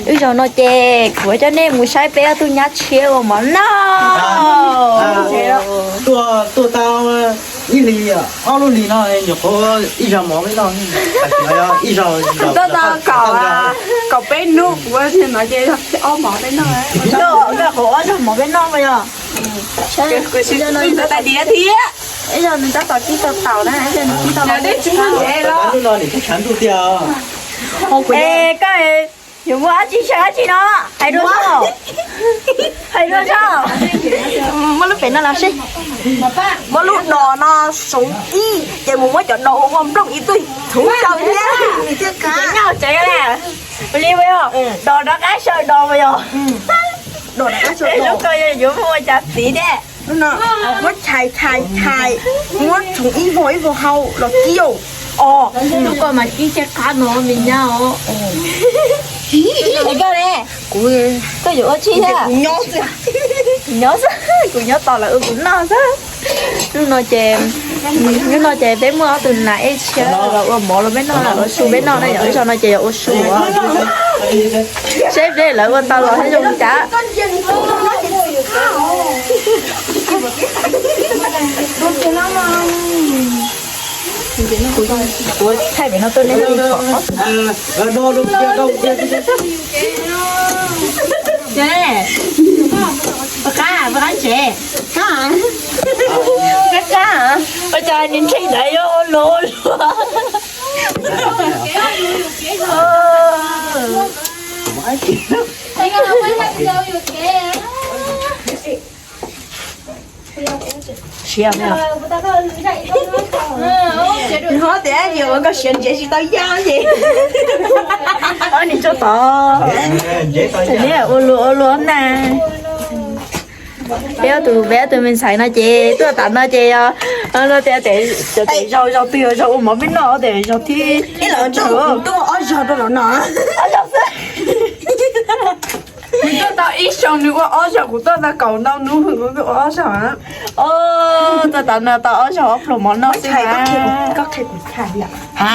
Wb zaum no ces kuv coj nej mus saib peb ob tug nyab tshiab ua mov noj. Tuaj, tuaj tau ib hlis ob lub hlis no nyuam qhuav ib zaug mov peb noj. Tuaj tau kaum, kaum peb hnub kuv no ces ob mov peb noj. Kuv ob zaug mov peb noj mas yog. Ib zaug nws tab tom kib tau taum na, ib zaug nws kib tau los. Hnub no nim tshav ntuj tiag. Koj yuav muaj dab tsi saib dab tsi no, hais dua, hais dua tso. Muab lub pem no los seb. Muab lub dos no soov ib ces mus muab cov dos ua nplooj ib tug txhuv rau thiab. Cov nyob tsev na, li dos rov qab saw dos mas yog. Dos rov qab saw dos, yuav muaj ua cas txiv thiab. Muab chais chais chais, muab txhoov ib vog ib vog hau los kib os. Os, tus koj mas kib caj qab no me nyab os. Koj ne, koj yuav ua tsi thiab? Kuv nyob xwb, kuv nyob tos lawv ua kuv noj xwb. Hnub no ces, hnub no ces peb muaj ob tug nas ej tshiab los ua mov rau peb noj, los ua su peb noj na yom. Zaum no ces yog ua su. Seb peb lawv ua tau los thiab zoo cas. Kuv thaij pem no tuaj nej. Pab qab, pab qab tsev. Qab qab, ua cas nim ntshe ntawd yuav ua luag ua luag. Siab, hnov tias yog koj siav ntsev tsis tau yaj ces. Nim tso tod, ua luag ua luag na. Peb ob tug, peb ob tug me ntxhais no ces tuaj tam no ces yog no tias cov tes zaug zaug twg yog zaug ua mov peb noj tes zaug thib. Ib los tuaj ob zaug rau los no. Ob zaug xwb. Nws tuaj tau ib xyoo nws ua ob zaug, kuv tuaj tau kaum ntau hnub kuv tuaj ua ob zaug. Tuaj tam no tau ob zaug ob pluas mov noj xwb. Koj qhia kuv tshais. Ha,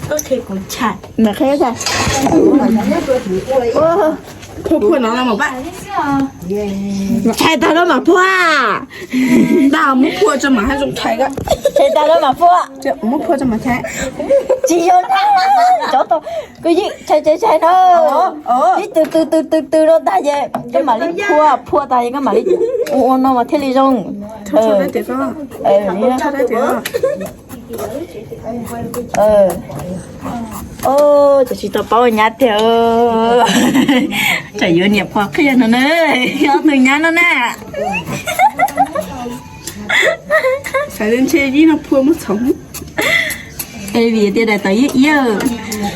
koj qhia kuv tshais. Nws qhia tshais. Phua phua no los mas pab. Tshais tag lawm mas phua. Tag muab phua tso mas haj zoo tshais. Tshais tag lawm mas phua. Muab phua tso mas tshais. Tsis yog na, cov tau, kuv yeej tshais tshais tshais no. Ib tw tw tw tw tw no tag ces koj mam li phua, phua tag ces koj mam li ua ua no mas thiaj li zoo. Tsis tau paub nyab tiag. Tsam yuav niam pog qhia no na, ob tug nyab no na. Xav tias ntshe yij no phua muab txhoov. Es vim tias daim tawv iab iab.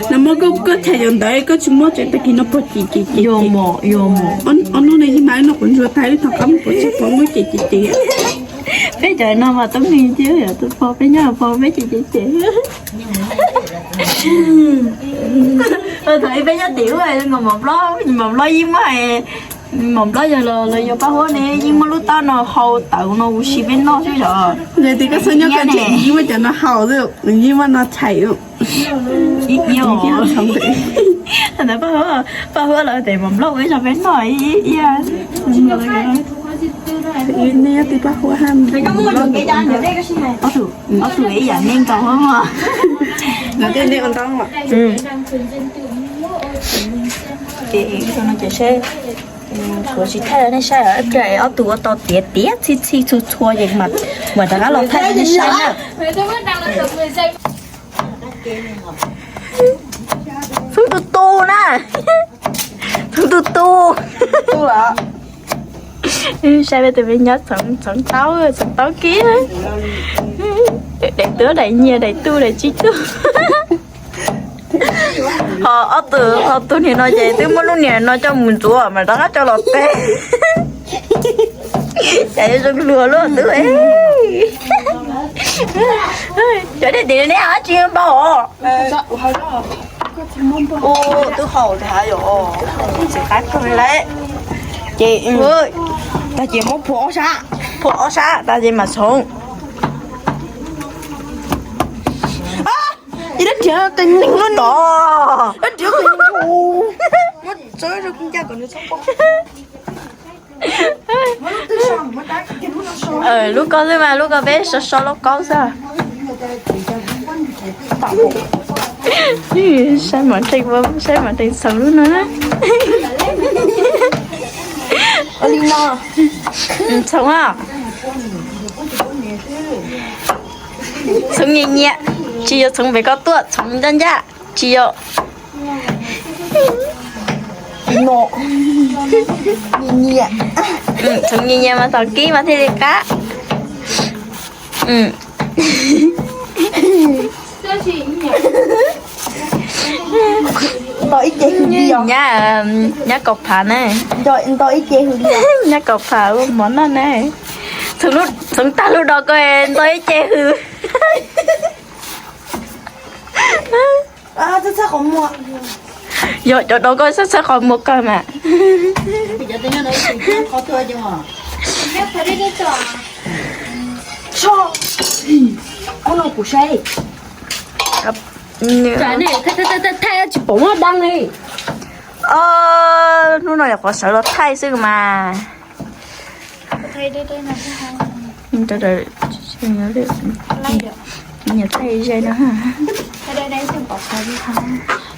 Nag hmo koj, koj tshais yog ntawd koj tsis muab tsev tag kis no puag cim cim cim. Ob hnub no yij mas no quav ntsuag tag ib tog qab muab puas tshaj puas muab cem cem cem. Peb cov no mas tub nkeeg thiab tus pog peb nyob pog peb cem cem cem. Thaum ub peb nyob tim ub nkaus mom nplob, mom nplob yeej muab, mom nplob yog los yuav pab huab ne yeej muab lub tab no hau tawv no ua si peb noj xwb os. Yog tias koj xav nyob koj ntshe yij muab cov no hau xwb, yij muab no tshais. Ib ib os. Thaum ntawd pab huab, pab huab lawv tes mom nplob ua ib zog peb noj ib ib. Nej nyob tim pab huab ha. Ob tug, ob tug ib yam neeg nkaus. Ces no ces seb, kuv tsis thaij nej saib, ob tug ua tau tiav tiav txhij txhij txhua txhua ces mam rov qab los thaij nej saib na. Xub tu tu na. Xub tu tu. Saib peb tus me nyab txhoov, txhoov taub, txhoov taub kib. Daim tuab daim nyiag daim tuj daim tsib tuj. Ho ob tug, ho tus niag no ces twb muab lub niag no coj mus ntxuav mas rov qab coj los teb. Cas yuav zoo luag luaj twb. Cov dej tim neb hab tsis npau os. Ua twb haus tas yom, tsis qab kawg li. Ces tag ces muab phua ob sab, phua ob sab tag ces mam txhoov. Ces dab riam tes neeg lub no, dab riam tes neeg, muab Lub koj xwb mas, lub koj peb so so lub kaub xwb. Saib mam nreeg, saib mam nreeg txhoov lub no na. Txhoov a, txhoov nyias nyias, tsis yog txhoov pem koj tuaj, txhoov ncaj ncaj, tsis yog. Txhoov nyias nyias mas thaum kib mas thiaj li qab. Nto ib ce hws li os. Nyab, nyab kaum phav na. Nto ib ce hws li os. Nyab kaum phav ua mov noj na. Txhoov tag lub dos ko nto ib ce hws. Txhawb txhawb qhov muag. Yog cov dos ko txhawb txhawb qhov muag kawg mas. Hnub no kuv saib. Thaij tsis pom muab dab li. Hnub no yog qhov sawv los thaij xwb mas. Nyias thaij ze no.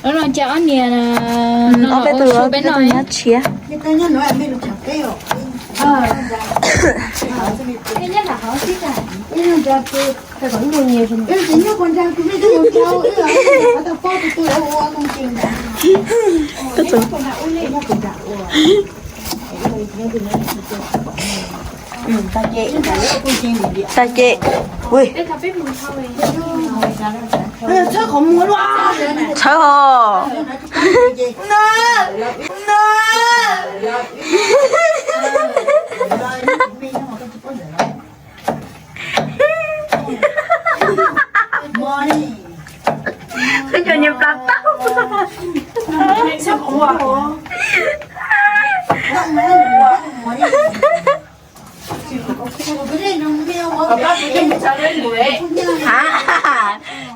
Hnub no ces ob niag, ob peb tug, peb tug nyab tshiab. Koj txhoov. Tag ces, ui, txhawb qhov muag, txhawb ho. Cov niag plaub taub. Ha,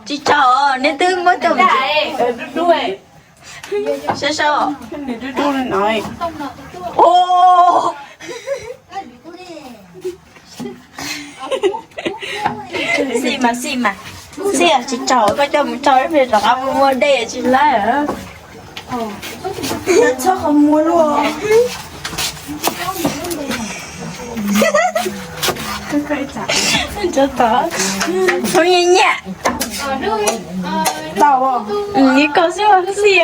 tsis tsaug, neb twb muab coj mus. Saib saib. Xij mas xij mas, xij tsis tsaug koj coj mus tso ib pliag rov qab muab dej tsis laib. Txhob qhov muag luaj. Txhob nyiam nyiam. Ib koj xwb xij.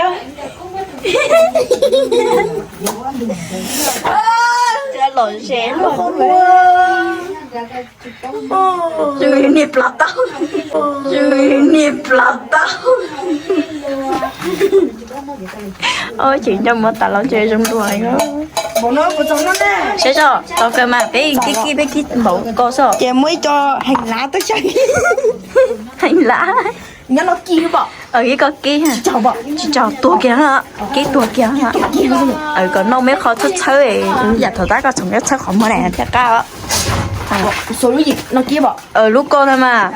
Los ze luaj. Niag plaub taub, niag plaub taub. Ces nco muab tas los ntshe zoo dua. Saib tso, tau kawg mas peb kib kib peb kib npaum ko xwb. Ces muaj ib co heev lav teb chaws. Heev lav. Nyob no kib pom. Ib ko kib, tsis tsaug tuag kiag, kib tuag kiag. Kom noj muaj ib qho txhawb txhawb, yam thaum tab koj txhoov txhawb qhov muag na thiaj qab. Lub ko no mas.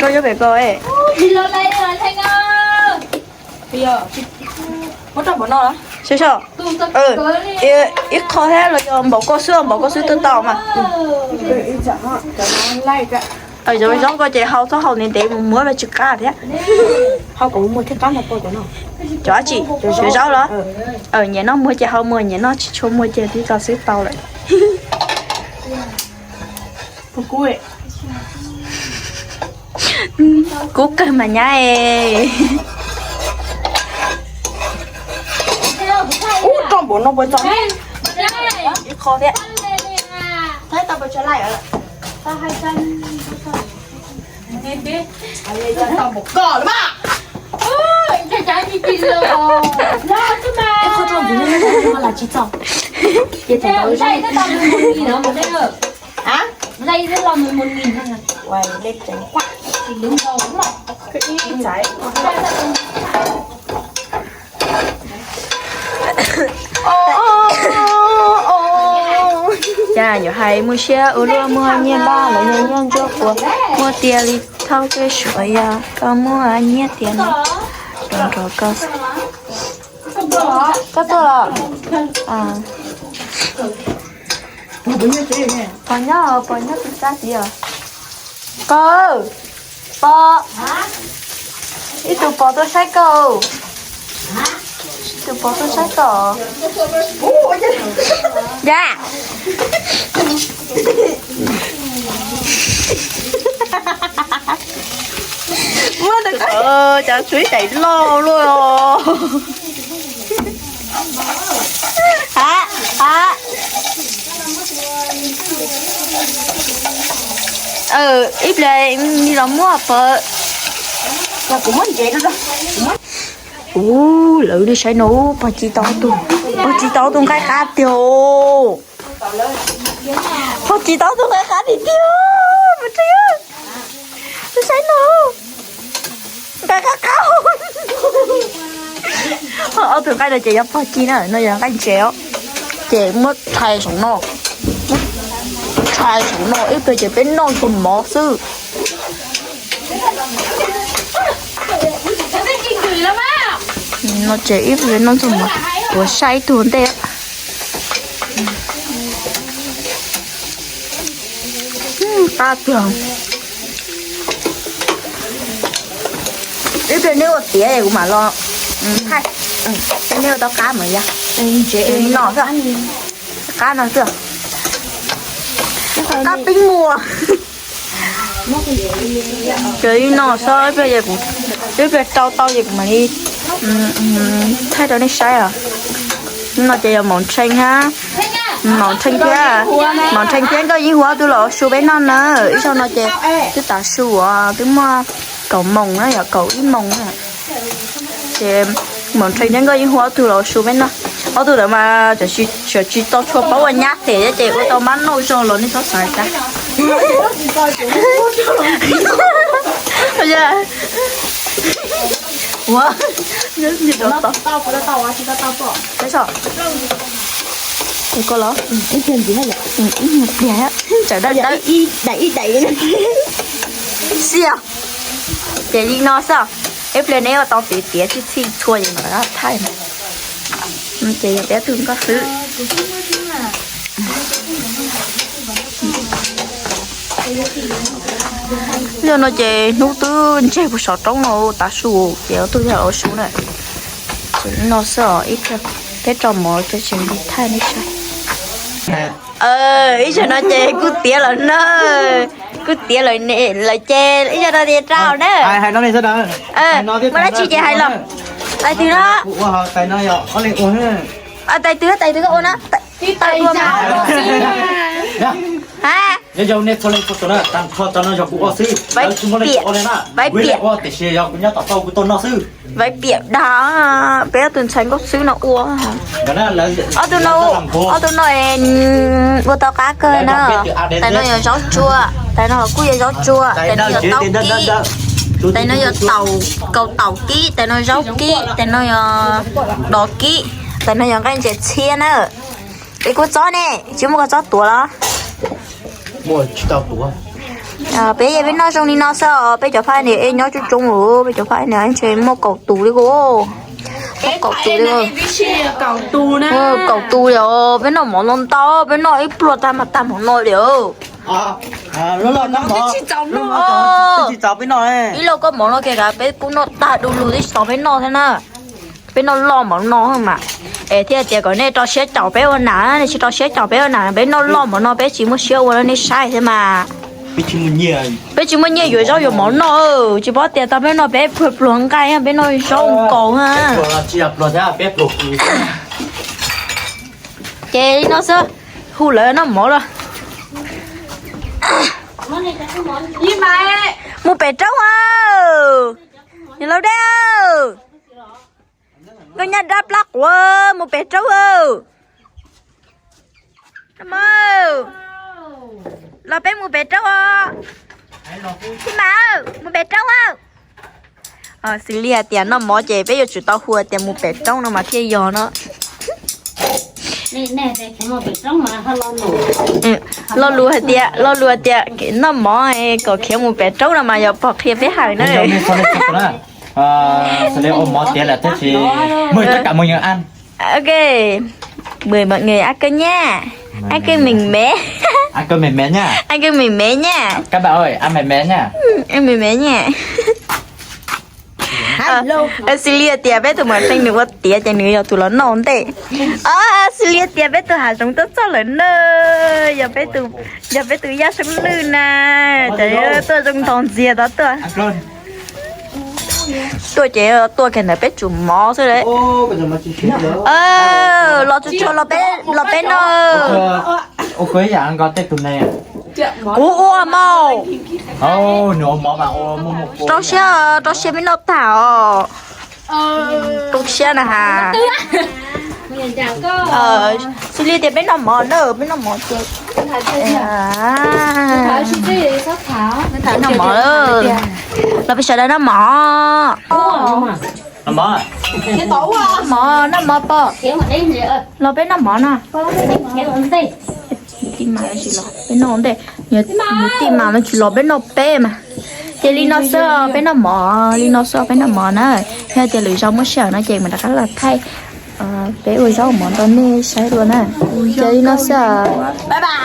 Rau nyob pem ko. Saib saib. Ib qho thiab los yog npaum ko xwb, npaum ko xwb twb tau mas. Zoo zoo ko ces hau txhob hau ntev ntev mus muab tsis qab thiab. Cov dab tsi, cov zaub los? Nyiam noj muag ces hau muag, nyiam noj tsis tshua muag ces tib tau xwb tau lawm. Kub kawg mas nyab es. Ub, roj npaum no puas txaus? Ib qho thiab. Ib qho roj ntxiv no mas tsis txaus. Ces thaum ntawd Cas yuav hais muaj siab ua luaj, muaj nyiaj npab los yog nyiaj ntsuab puas muaj tiag li. Tau tej suav yog koj muaj nyiaj tiag no, rau nrog koj. Koj tuaj los? Pog nyob, pog nyob tus txaj tid os. Pog, pog, ib tug pog tuaj saib koj. Ib tug pog tuaj saib koj. Ya. Cov tshuav ib daim loj luaj. Ha, ha. Ib pliag los muab pog. Ub, lawv nej saib no, pog ci tau tus, pog ci tau tus nqaij qab tiag. Pog ci tau tus nqaij qab tiag tiag. Saib no, nqaij qab qab. Ob tug nqaij no ces yog pog ci na, no yog nqaij ntses os. Ces muab rhais saum no, rhais saum no ib pliag ces peb noj txog mov xwb. No ces ib pliag noj txog mov, tuav saib ib tug ntej. Qab tiag. Ib pliag neb ua tiav kuv mam los thaij. Neb ua tau qab mas yog ntses no xwb. Qab no xwb. Qab pib muag. Ces li no xwb, ib pliag rau tau ces kuv mam li thaij rau nej saib os. No ces yog maum ntshee hab, maum ntshee thiab, maum ntshee thiab nkauj yeeb huab ob tug los ua su peb noj na. Ib zaug no ces twb tav su os, twb muaj kaum moos na, yog kaum ib moos na. Ces maum ntshee thiab nkauj yeeb huab ob tug los ua su peb noj. Ob tug ntawd mas tseem tsis tau tshua paub ua nyab them ces ua tau mab noj zog los nej txhob xav cas. Ua, koj los, ib pliag ntxiv, tsam dawb dawb. Xia, ces li no xwb. Ib pliag neb ua tau tiav tiav txhij txhij txhua ces mam thaij. Ces yog peb tug nkauj xwb. Yog no ces hnub twb ntseg puag saum roob no tav su ces ob tug yog los ua su na. Ces li no xwb os, ib pliag peb rau mov ces tsis thaij nej saib. Ib zaug no ces kuj tiav lawm na, kuj tiav lawm ces ib zaug no ces rau na. Muaj dab tsi ces hais los. Tais twg no? Tais twg, tais twg koj ua na? Vaiv piam, vaiv piam dag, peb ob tug ntxhais nkauj xwb no ua. Ob tug no, ob tug no ua tau qab kawg na. Tais no yog zaub tsuag, tais no los kuj yog zaub tsuag, tais no yog taub kib, tais no yog kaus taum kib, tais no zaub kib, tais no yog dov kib, tais no yog nqaij ntses txhiab na. Peb kuj txob ne, tsis muaj koj txob tuav los? Peb yeej peb noj zoo li no xwb os, peb cov phaj niam nyob coob coob lawm, peb cov phaj niam ntshe muaj kaum tus li os. Muaj kaum tus li. Kaum tus li os, peb noj mov no ntau, peb noj ib pluag tag mas tag mov no li os. Ib lauj koj mov no kiag kav peb kuj noj tag du lug tib si peb noj thiab na. Peb noj loj mov no mas, es thiaj tias kom nej rau siab caum peb ua nam, nej tsis rau siab caum peb ua nam, peb noj loj mov no peb tsis muaj siab ua rau nej saib thiab mas. Peb tsis muaj nyiaj yuav zaub yuav mov noj, tsis paub tias tau peb noj peb pluag pluag nqaij, peb noj zaub nkaus na. Ces li no xwb, hu lawv noj mov los. Mus pem roob aw, niam laus dej aw, nkauj nyab dab plab quav, mus pem roob aw. Los peb mus pem roob os. Tij Mas, mus pem roob aw. Xws li hais tias noj mov ces peb yuav tsum tau hu tias mus pem roob no mas thiaj yog no. Lo lus hais tias, lo lus hais tias noj mov kom khiav mus pem roob no mas yog pog qhia peb hais na. Ok, mời mọi người ăn cơm nha. Ăn cơm mềm mềm. Ăn cơm mềm mềm nha. Ăn mềm mềm nha. Xws li tias peb tus muam Xeeb nws ua tiav ces nws yog tus los noj ua ntej. Xws li tias peb tus hav zoov tuaj txog lawm na, yog peb tus yaj Xeeb Lwj na, ces tuaj zoo nraug ntxiag tod tuaj. Tuaj ces tuaj kiag ntawm peb tsum mov xwb. Los tsuag tsuag los peb noj. Kuv ua mas. Rau siab, rau siab peb noj tag os. Rau siab na has. Xws li tias peb noj mov na, peb noj mov ces noj mov, los peb sawv daws noj mov. Mov, noj mov pog. Los peb noj mov no. Peb noj ntej, niam tij mas no tsis los peb noj peb mas. Ces li no xwb os, peb noj mov, li no xwb os, peb noj mov na. Yog tias lwm zaus muaj sij hawm no ces mam rov qab los thaij peb ua zaub mov rau nej saib dua na. Ces li no xwb os. Bye bye.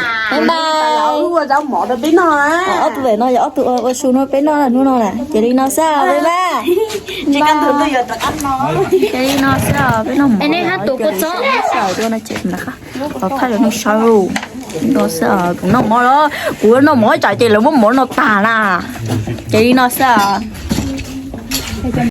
Ob tug daim no yog ob tug ua su no peb noj hnub no na. Ces li no xwb os, bye bye. Ces li no xwb os, peb noj mov, nej hab tus kuj txob sawm dua no ces mam rov qab los thaij rau nej saib. Li no xwb os, kuv noj mov los, kuv noj mov tsam ces lawv muab mov no tag na. Ces li no xwb os.